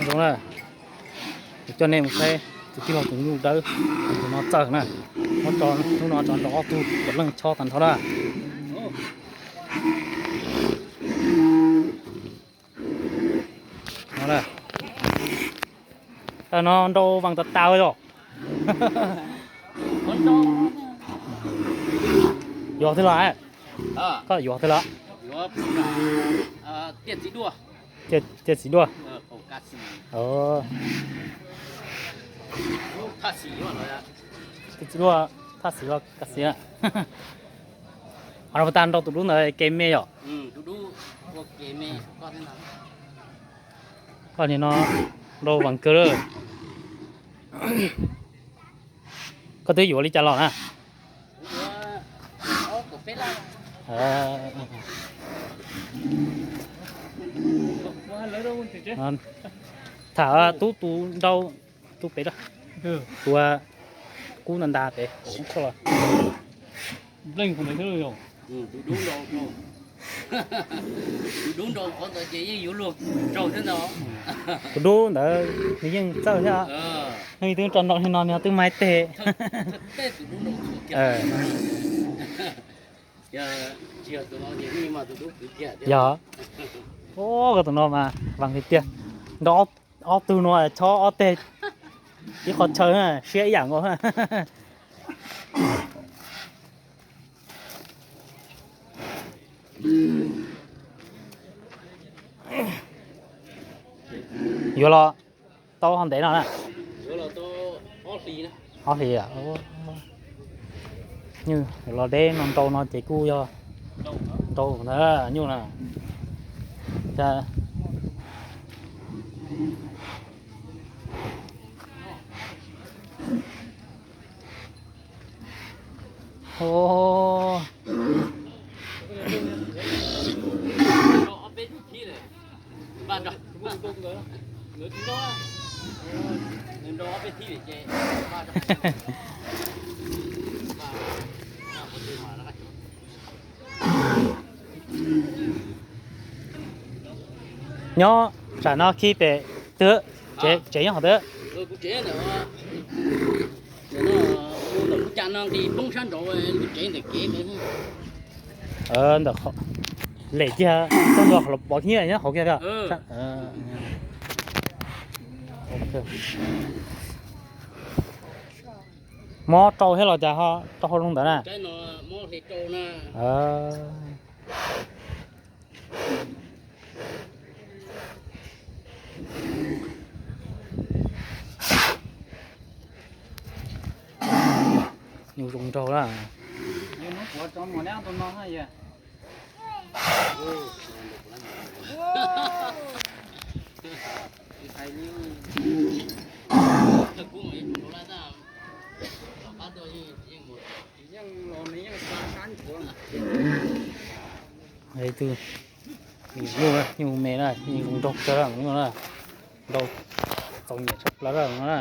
Zoo na, kuv coj nej mus saib tus tij laug tus nyuj dawb, tus no txawj na. Muab tso, hnub no tso nrau ob tug puav leej chob tag nrho na. No, no nrau vas tas tas yog. Yuav twg los? Koj yuav twg los? Tiaj txiv duaj. Tiaj txiv duaj, thaj xis los kav xis. Qhov no puas tas nrau tus dub ntawd kev me yom? Koj nim no nrau vas kawg lawm. Koj twb yuav li cas los na? Tham tub tus nrau, tub pem, tus kub ntas ntas pem. Tus dub ntawd nws yeej txawj thiab. Nws twb tso nrau li no nws twb mas teg. Yog, koj tus no mas vas tiag tiag, nrau ob tug no chob ob teg ib qho chaw siab ib yam nkaus. Yuav los tau ho ntev no na? Ob hlis. Nyuj los deb no nrau no ces kuj yog nrau ntawd nyuj na. Nyob tsam no khi pem twg? Tsev nyob qhov twg? Ntawm lem kiag txog ntua qhov los pov nyiaj nyob hauv kiag. Mob rau thiab los cas ho rau hauv zoo ntawd na? Nyuj zoo nraug na. Nyuj me na, nyuj zoo nraug kawg, nraug txaus nyiam tshaj plaws no na.